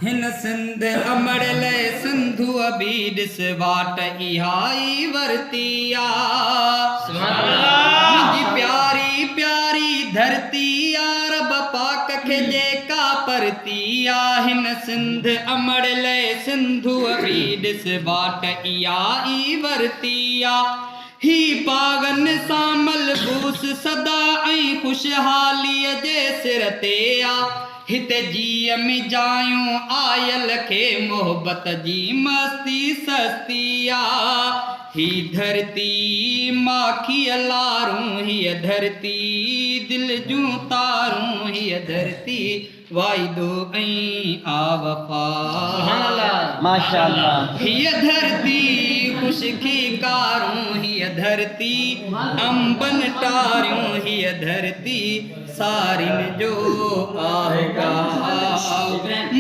هن سنڌ امڙ لئه سنڌوء به ڏس واٽ اها ئي ورتي آ. منهنجي پياري پياري ڌرتي آ رب پاڪ کي جيڪا پرتي آ. هن سنڌ امڙ لئه سنڌوء به ڏس واٽ اها ئي ورتي آ. هي باغن سان ملبوس سدا ۽ خوشحاليء جي سر تي آ. هتي جيء ۾ جايون آيل کي محبت جي مستي سستي آ. هي ڌرتي ماکيء لارون هيء ڌرتي دل جون تارون هيء ڌرتي واعدو ۽ آ وفا. هيء ڌرتي خشڪي ڪارون هيء ڌرتي انبن ٽاريون هيء ڌرتي سارين جو آهه گاء.